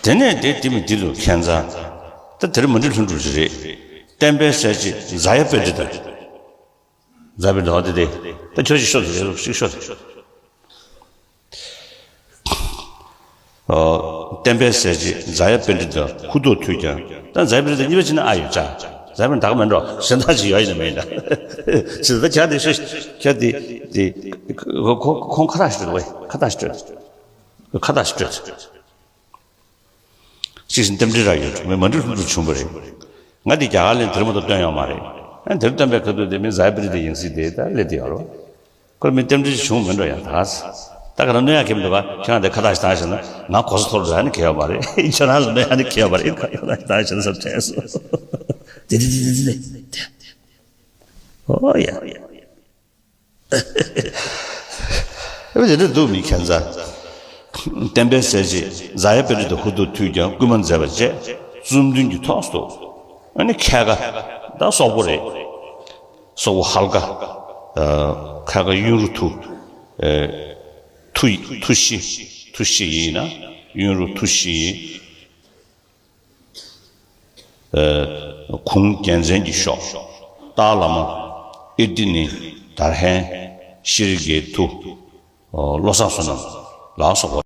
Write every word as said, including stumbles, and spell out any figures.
དེ་ནས་དེ་དེ་མི་དེ་ལུ་ཁྱད་མཚར། ད་དེར་མ་འདྲི་ལྷུན་གྲུབ་ཅིག་རེད། བསྟན་པའི་གསལ་བྱེད་རྫ་གཡའ་པཎྜི་ཏ། རྫ་གཡའ་པཎྜི་ཏ་དེ་དེ་ད་ཁྱོད་ཅིག་ཤོད་དེ་ཅིག་ཤོད་དེ། ཨོ། བསྟན་པའི་གསལ་བྱེད་རྫ་གཡའ་པཎྜི་ཏ་ཧུར་ཐུག་ཐུགས་ཀྱང་། ད་རྫ་གཡའ་པཎྜི་ཏ་གཉིས་པ་ཅིག་ན་ཨ་ཡོད་ཅག་རྫ་གཡའ་པཎྜི་ཏ་མེད་འགྲོ་གཞན་དག་ཅིག་ཡོད་ཡིན་ན་མེད་ཡིན་ད། ཅི་ད་ཁྱོད་དེ་ཤོད་ཁྱོད་དེ་དེ་ཁོ་ཁོ་ཁོང་ཁ་བཏགས་ཤིག་སྤྲོད་དེ་ཁ་བཏགས་ཤིག་སྤྲོད་ཁ་བཏགས་ཤིག་སྤྲོད། གཅིག་བཞིན་རྟེན་འབྲེལ་རག་ཡོད་འགྲོ་མི་མ་འགྲིག་ལྷུན་གྲུབ་བྱུང་བ་རེད། ང་འདི་རྒྱ་གར་ལ་དེར་མ་གཏོགས་བཏོན་ཡོད་མ་རེད། ཨ་དེར་བཏོན་པའི་ཁ་ཐུག་དེ་མི་རྫ་གཡའ་པཎྜི་ཏ་ཡིན་སྲིད་དེ་ད་སླེབས་དེ་ཡོད་རོ། ཁོར་མི་རྟེན་འབྲེལ་བྱུང་མི་འགྲོ་ཡང་ད། ད་ག་རང་གནོད་ཡག་གེམ་འདུག་ག་ཁྱེད་རང་དེ་ཁ་བཏགས་ཤིག་བཏང་ཤེས་ན་ང་གོ་ས་མཐོ་རུ་འགྲོ་ཡ་ནི་གལ་ཡོད་མ་རེད། ཁྱེད་རང་ལ་གནོད་ཡག་ནི་གལ་ཡོད་མ་རེད། ཁ་བཏགས་ཤིག་བཏང་ཤེས་ན་བསམ་བྱས་སོ། དེ་དེ་དེ་དེ་དེ་དེ། ཨོ་ཡ། ཨེ་དེ་འདྲ་འདུག་མི་ཁྱད་མཚར། བསྟན་པའི་གསལ་བྱེད་རྫ་གཡའ་པཎྜི་ཏ་ཧུར་ཐུག་ཐུགས་ཀྱང་བསྐུལ་མ་མཛད་པ་བཅས་གཙུག་ཏོར་གྱི་ཐོག་ཏུ། ཨ་ནི་ཁལ་ཁ་ད་སོག་པོ་རེད། སོག་པོ་ཧལ་ཁ། ཨ་ཁལ་ཁ་ཡུན་རིང་ཐུ། ཨེ་ཐུ་ཐུ་ཤི་ཐུ་ཤི་ཡིན་ན་ཡུན་རིང་ཐུ་ཤི་ཡིན། ཨ་གུང་རྒྱལ་མཚན་གྱི་ཤོག་སྟག་ལ་མ། ཨེ་ཏི་ནི། དར་ཧན། ཤྲཱི་གེ་ཏུ། ཨ་བློ་བཟང་བསོད་ནམས་ལ་སོགས་པ།